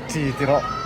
Chi ti rawh.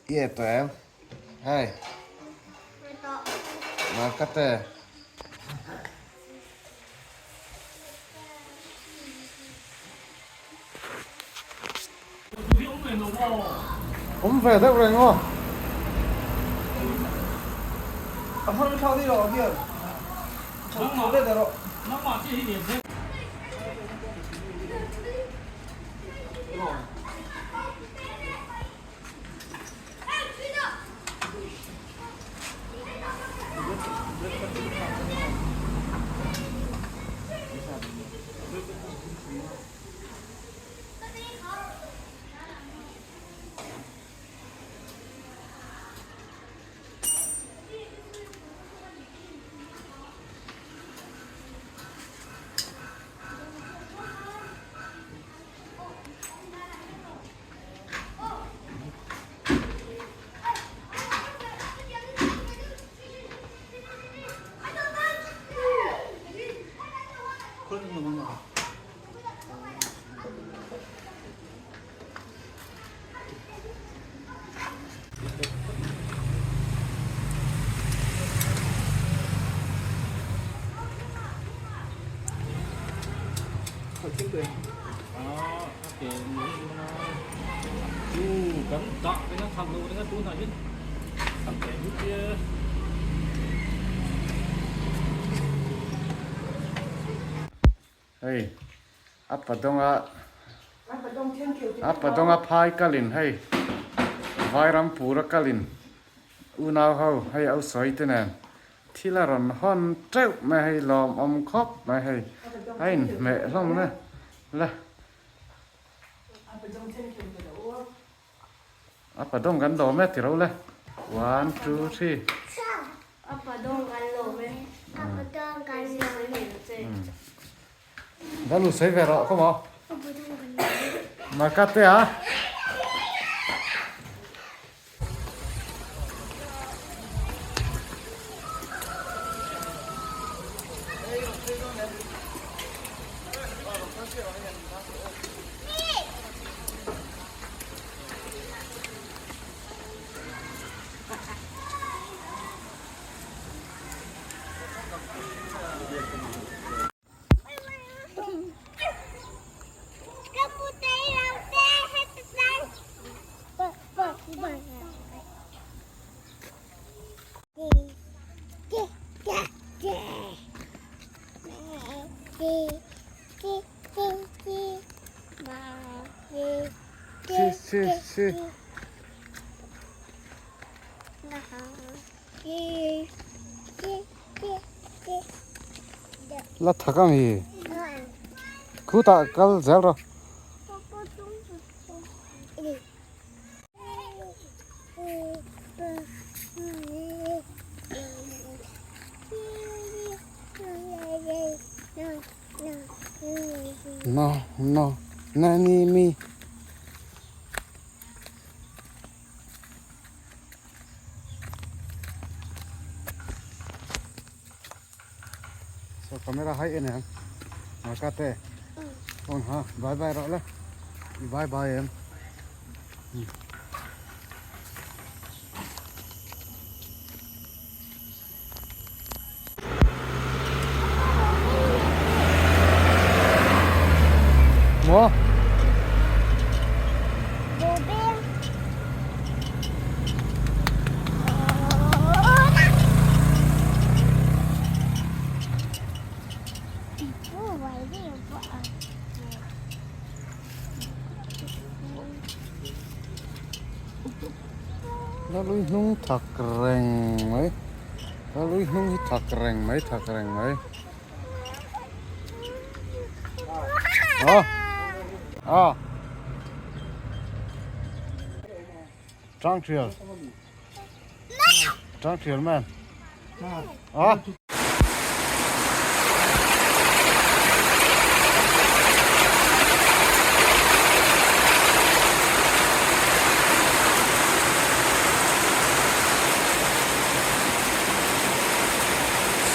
I e tawh em? Hei. Markate. Awm ve deuh reng aw. A hman thla ni lo hian. Nangmah le rawh. Nangmah chi hi lian hle. Hei a padawnga a padawnga phai kalin hei Vairampura kalin unau ho hei au sawi te nen thil a rawn hawn teuh mai hei lawmawm khawp mai hei a inhmeh hlawm le le. A padawng kan lawm e tiro le one two three. A padawng kan lawm e. A padawng kan lawm e. Va lu sawi ve rawh khaw maw. Marka te a. Si si si. La thak ang hi. Khutah kal zel rawh. No no na ni mi. So camera hai en em Marka te on ha bye bye rawh le i bye bye em. Maw? Lalui hnung thak reng mai. Lalui hnung hi thak reng mai thak reng mai. Aw. Aw. Trang thial. Trang thial man. Aw.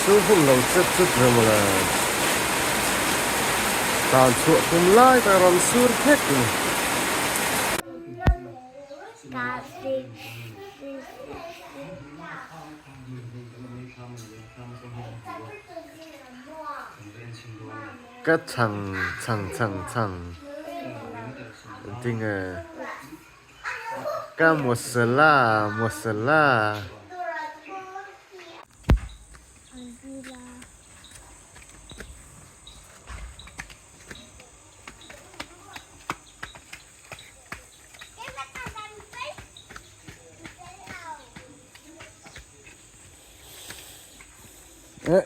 Chu hun lo chet chut ve mawle. Tan chhuah tum lai tak a rawn sur nghek ni. Ka chhang chhang chhang chhang tinge ka masala masala. Eh.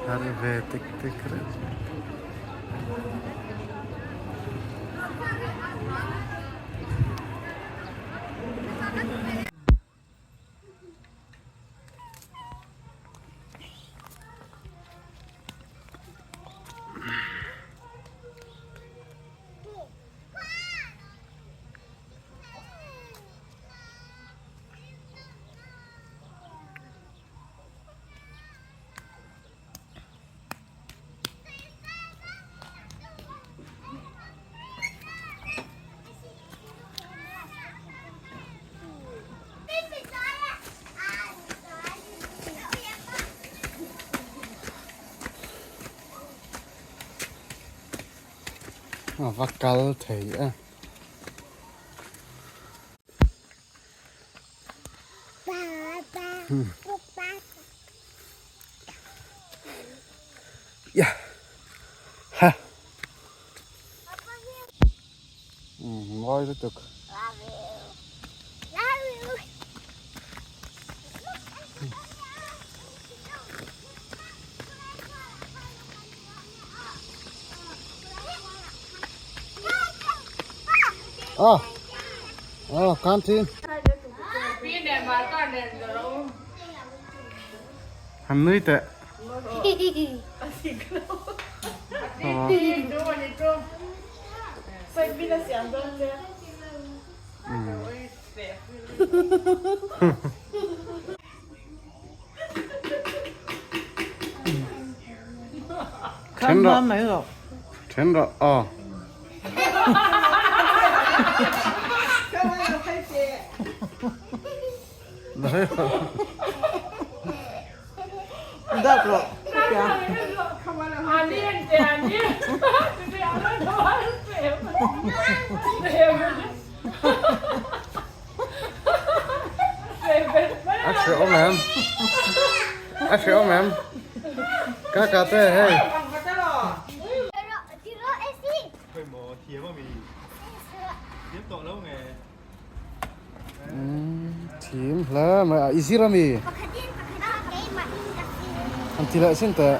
Har ve tek tek reuh. A va kal thei e. Ya. Ha. Ngawi lutuk. Ah. Ah, canteen. Han nui teh. Then rawh. Then rawh aw. A hreh awm em? A hreh awm em? Ka ka te hei. Thim hle mai a i zir ami? An ti leh sin teh.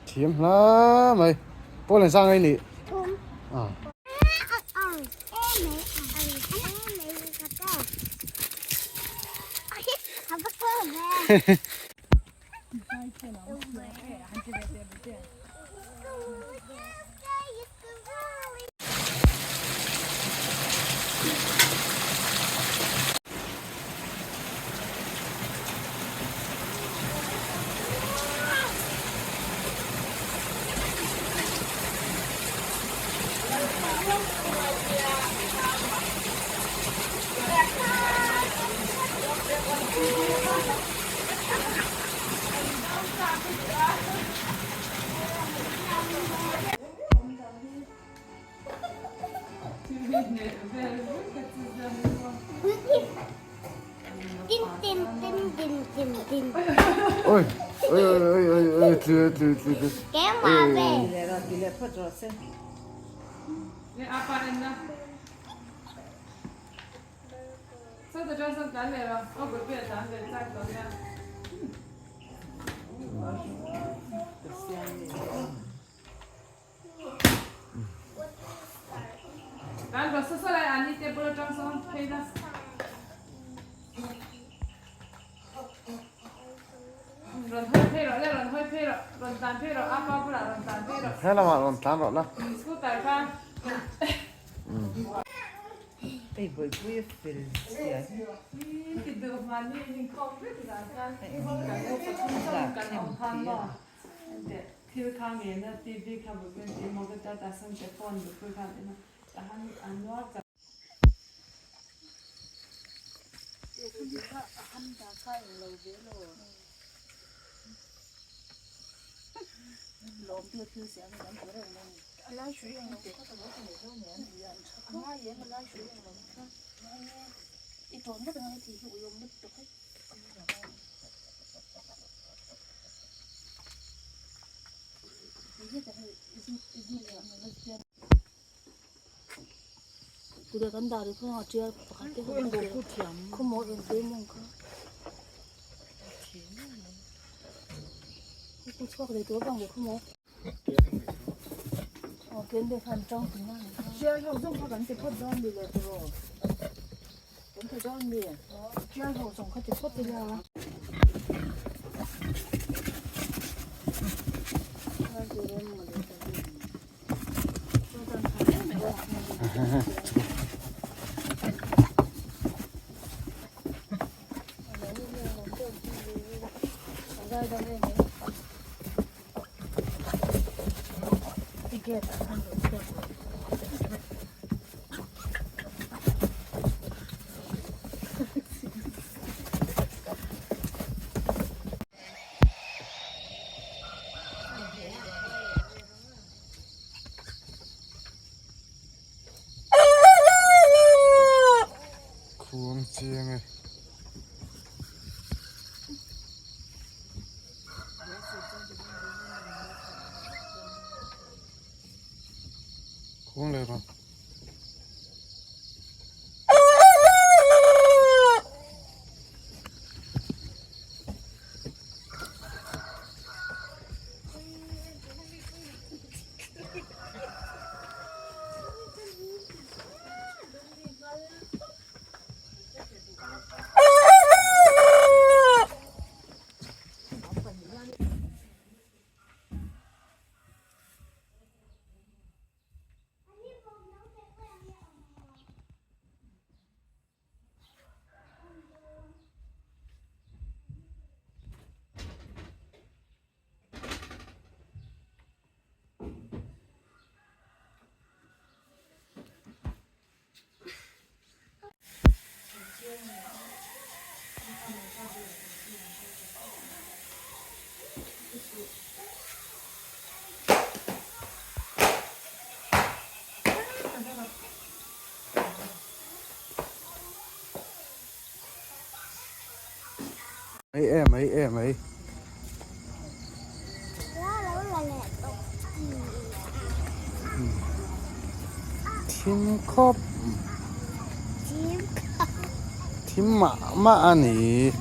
Thiam hle mai. Pawl eng sang ai nih? Ah. Oi oi oi oi oi tlu tlu tlu tlu. Kan rawn saw saw lai an ni te bul atang sawn phei la. Rawn hawi phei rawh le, rawn hawi phei rawh, rawn tlan phei rawh, apa bulah rawn tlan phei rawh. He lamah rawn tlan rawh la. Scooter kha. Hei bawihpui a fel zia hi. Ti duh mahni inkhawm vek zan khan kan u pathum chauh kan awm khan maw. Thil kha ngena TV kha bawihpui an ti maw ka tia tah sawn te phone bawihpui khan en a tah han an nuar chak. Khuang chiang e. Khuang leh rawh. Mai e mai e mai. Thim khawp. Thim mah mah a ni.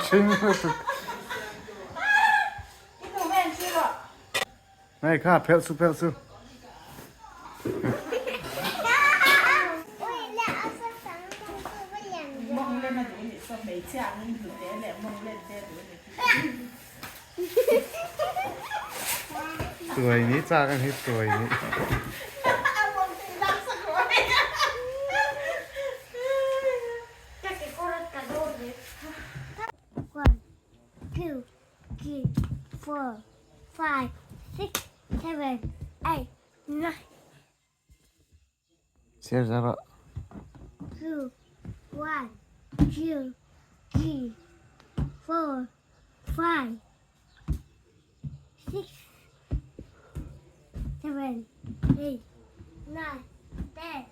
Ṭhing lutuk. Hei kha phelh su phelh su. Tuai ni chak a ni tuai ni. One, two, three, four, five, six, seven, eight, nine. Chhiar zar rawh. Two, one, two, three, four, five, six, seven, eight, nine, ten.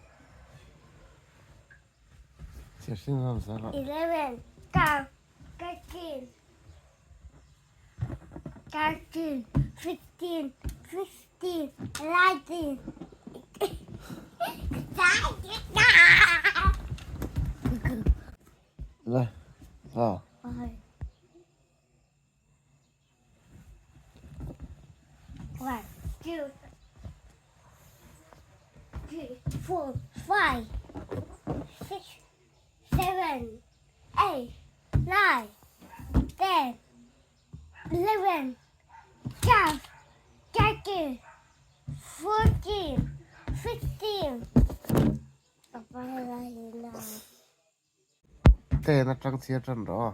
Chhiar sin rawh zar rawh. 11, 12, 13, 13, 15, 16, 19, Le, la. One, two, three, four, five, six, seven, eight, nine, 10, 11, 12, 13, 14, 15. Ten atang chhiar tan rawh aw.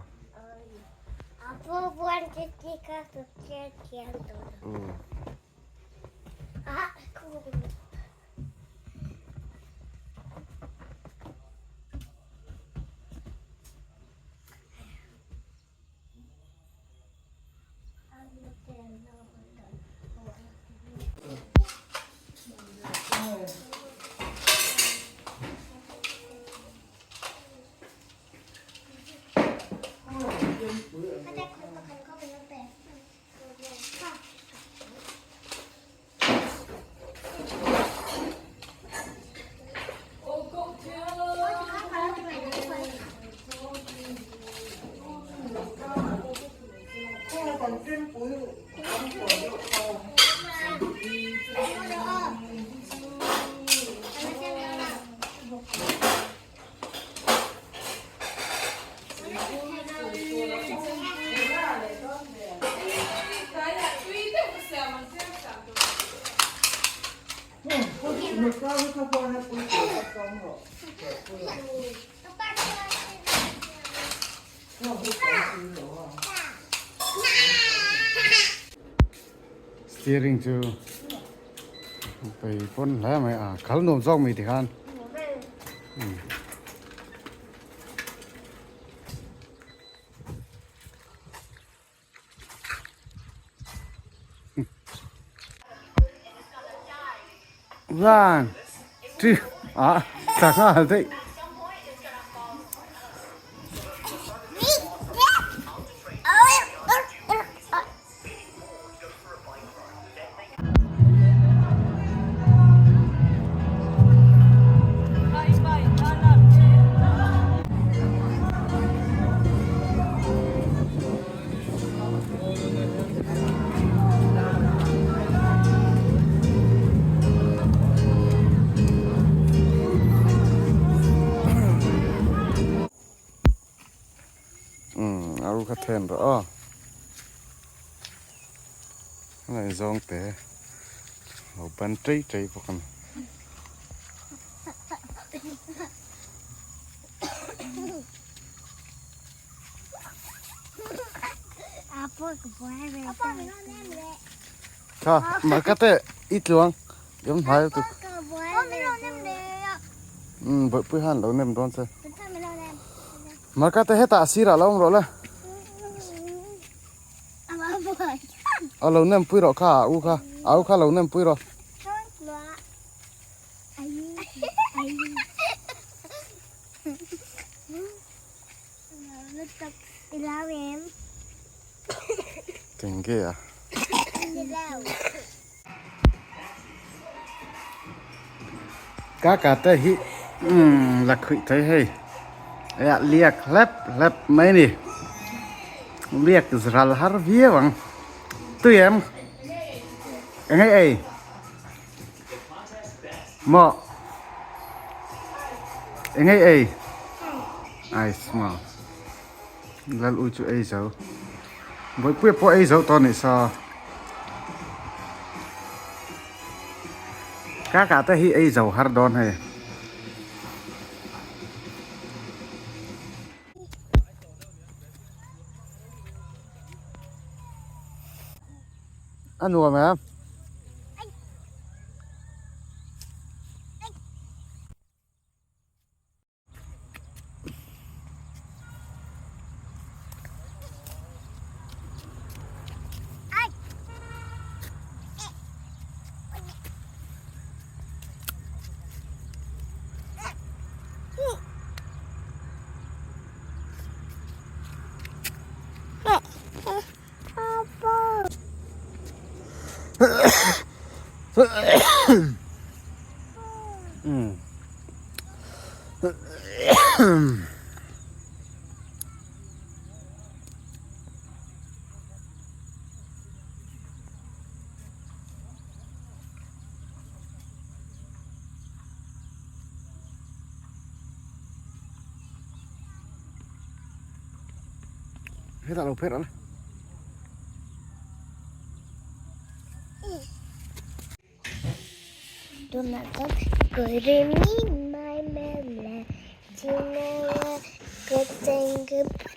Steering chu pei pawn hle mai a khal nuam zawk mai tikhan. One, two, ah, tla nghal daih. Umm a ru kha then rawh aw ngaihzawng te lo ban chei chei bawk a ni. Kha marka te i tluang yom hnai lutuk umm bawihpui han lo nem dawn che marka te hetah a sirah lo awm rawh le a lo nem pui rawh kha a u kha a u kha lo nem pui rawh. Tenge a. Ka ka te hi la khuih thei hei. Hei liak hlep hlep mai a ni. Liak ral har viau ang. Tui em? Eng ei ei? Maw? Eng ei ei? Ice maw? Lal ui chu ei zo. Bawihpuia pawh ei zo tawh a nih saw. Kaka te hi ei zo har dawn hei. A nuam em? Hetah lo pherh ang. Tunah chuan Gurimi mai mele Chinela Kachengpri.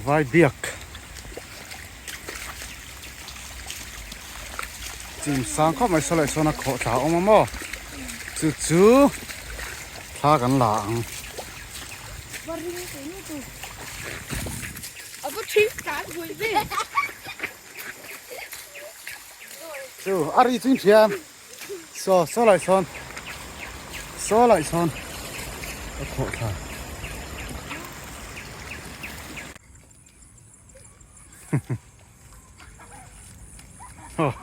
Vai biak chim sang khawp mai saw leh sawn a khawh thla a awm a maw chu chu thla kan la ang. Chu a ri chu in hria. Saw saw lai sawn saw lai sawn a khawh thla. Oh.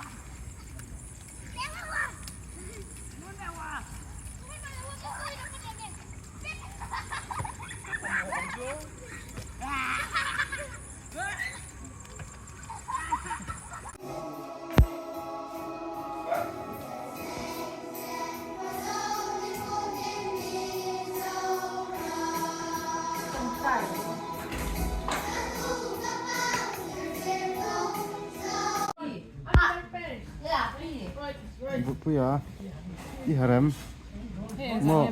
Puia i harem maw